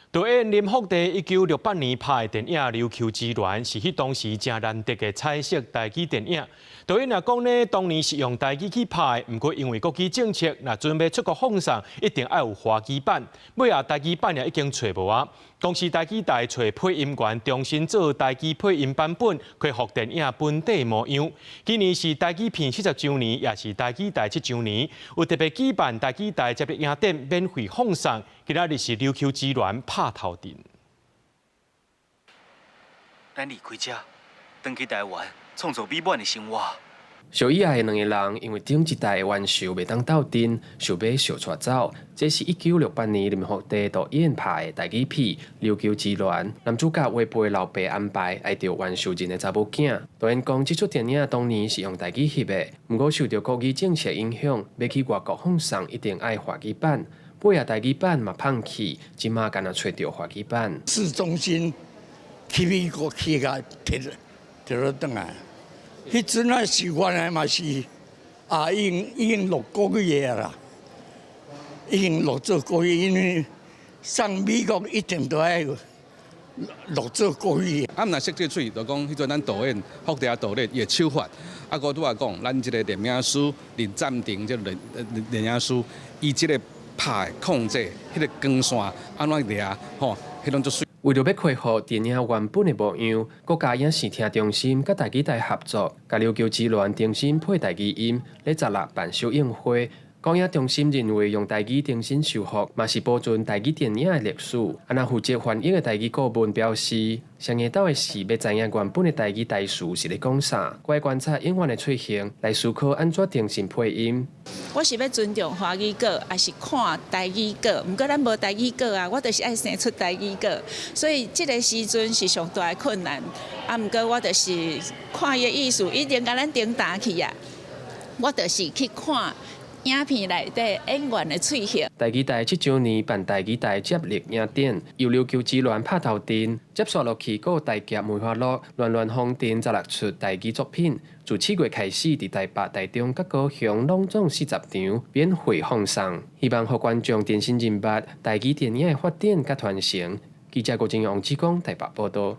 導演林福地1968年拍的電影《琉球之戀》是彼當時誠難得的彩色台語電影。導演也講呢，當年是用台語去拍的，毋過因為國語政策，若準備出國放送，一定愛有華語版。尾仔台語版也已經揣無啊。公視台語台揣配音員重新做台語配音版本，恢復電影本底模樣。今年是台語片70週年，也是台語台7週年，有特別舉辦台語台接力影展免費放送。今仔日是《琉球之戀》拍頭陣。咱離開遮，轉去台灣，創造美滿的生活。相依愛的兩個人，因為頂一代的冤仇袂當鬥陣，想欲相帶走。這是1968年林福地導演拍的台語片《琉球之戀》，男主角違背老爸安排，愛著冤仇人的查某囝。導演講，這齣電影當年是用台語翕的，毋過受著國語政策影響，欲去外國放送一定愛華語版。尾仔台語版嘛放棄，這馬干焦揣著華語版。市中心去美國去共提提落轉來。彼陣啊是原來嘛是啊，已經錄國語的啦，已經錄做國語，因為上美國一定都愛錄做國語。啊，若設計喙，就講彼陣咱導演福地導演伊的手法，啊，閣拄仔講，咱這個攝影師林贊庭這個攝影師，伊這個拍的控制，彼個光線按怎掠，吼，彼攏足媠。為著欲恢復電影原本的模樣，國家影視聽中心佮台語台合作，共《琉球之戀》重新配台語音，咧十六辦首映會。廣影中心認為用台語重新修復，嘛是保存台語電影的歷史。啊，若負責翻譯的台語顧問表示，上下晝的是欲知影原本的台語台詞是咧講啥，閣愛觀察演員的喙型來思考按怎重新配音。我是欲尊重華語稿，抑是看台語稿？毋過咱無台語稿啊，我就是愛生出台語稿，所以這個時陣是上大的困難。啊，毋過我就是看伊的意思，已經共咱頂答去啊。我就是去看影片內底演員的喙型。台語台7週年辦台語台接力影展，由琉球之戀拍頭陣，接紲落去閣有大俠梅花鹿、亂亂風塵16出台語作品。自7月開始，佇台北、台中、佮高雄攏總40場免費放送，希望予觀眾重新認捌台語電影的發展佮傳承。記者郭正陽、王志剛台北報導。